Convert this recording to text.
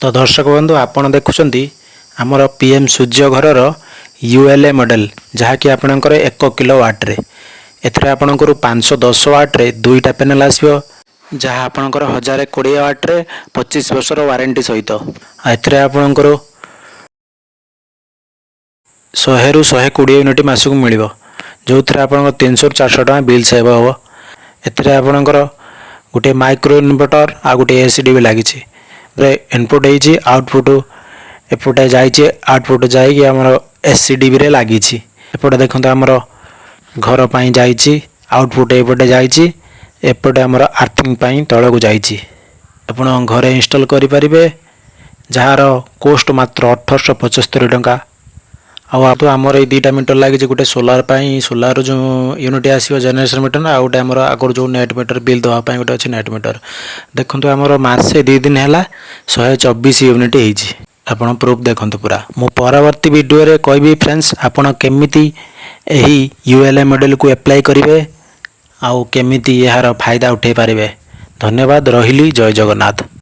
ତ ଦର୍ଶକ ବନ୍ଧୁ, ଆପଣ ଦେଖୁଛନ୍ତି ଆମର ପିଏମ୍ ସୂର୍ଯ୍ୟ ଘରର ୟୁଏଲ୍ଏ ମଡ଼େଲ, ଯାହାକି ଆପଣଙ୍କର 1 କିଲୋ ୱାଟ୍ରେ। ଏଥିରେ ଆପଣଙ୍କର 510 ୱାଟ୍ରେ ଦୁଇଟା ପ୍ୟାନେଲ୍ ଆସିବ, ଯାହା ଆପଣଙ୍କର 1020 ୱାଟ୍ରେ 25 ବର୍ଷର ୱାରେଣ୍ଟି ସହିତ। ଆଉ ଏଥିରେ ଆପଣଙ୍କର 100ରୁ 120 ୟୁନିଟ୍ ମାସକୁ ମିଳିବ, ଯେଉଁଥିରେ ଆପଣଙ୍କ 300ରୁ 400 ଟଙ୍କା ବିଲ୍ ସେଭ୍ ହେବ। ଏଥିରେ ଆପଣଙ୍କର ଗୋଟିଏ ମାଇକ୍ରୋ ଇନଭର୍ଟର ଆଉ ଗୋଟିଏ ଏସି ବି ଲାଗିଛି। ଇନପୁଟ୍ ହେଇଛି, ଆଉଟପୁଟ୍ ଏପଟେ ଯାଇଛି, ଆଉଟପୁଟ୍ ଯାଇକି ଆମର ଏସ୍ ସି ଡିବିରେ ଲାଗିଛି। ଏପଟେ ଦେଖନ୍ତୁ, ଆମର ଘର ପାଇଁ ଯାଇଛି, ଆଉଟପୁଟ୍ ଏପଟେ ଯାଇଛି, ଏପଟେ ଆମର ଆର୍ଥିଂ ପାଇଁ ତଳକୁ ଯାଇଛି। ଆପଣ ଘରେ ଇନଷ୍ଟଲ୍ କରିପାରିବେ, ଯାହାର କୋଷ୍ଟ ମାତ୍ର 1875 ଟଙ୍କା। ଆଉ ଆମର ଏଇ ଦୁଇଟା ମିଟର ଲାଗିଛି, ଗୋଟେ ସୋଲାର ପାଇଁ, ସୋଲାର ଯେଉଁ ୟୁନିଟ୍ ଆସିବ ଜେନେରେସନ୍ ମିଟର, ଆଉ ଗୋଟେ ଆମର ଆଗରୁ ଯେଉଁ ନେଟ୍ ମିଟର, ବିଲ୍ ଦେବା ପାଇଁ ଗୋଟେ ଅଛି ନେଟ୍ ମିଟର। ଦେଖନ୍ତୁ, ଆମର ମାସେ 2 ଦିନ ହେଲା 124 ୟୁନିଟ୍ ହେଇଛି। ଆପଣ ପ୍ରୁଫ୍ ଦେଖନ୍ତୁ ପୁରା। ମୁଁ ପରବର୍ତ୍ତୀ ଭିଡ଼ିଓରେ କହିବି ଫ୍ରେଣ୍ଡସ୍, ଆପଣ କେମିତି ଏହି ୟୁଏଲ୍ଏ ମଡ଼େଲକୁ ଆପ୍ଲାଏ କରିବେ ଆଉ କେମିତି ଏହାର ଫାଇଦା ଉଠାଇ ପାରିବେ। ଧନ୍ୟବାଦ, ରହିଲି, ଜୟ ଜଗନ୍ନାଥ।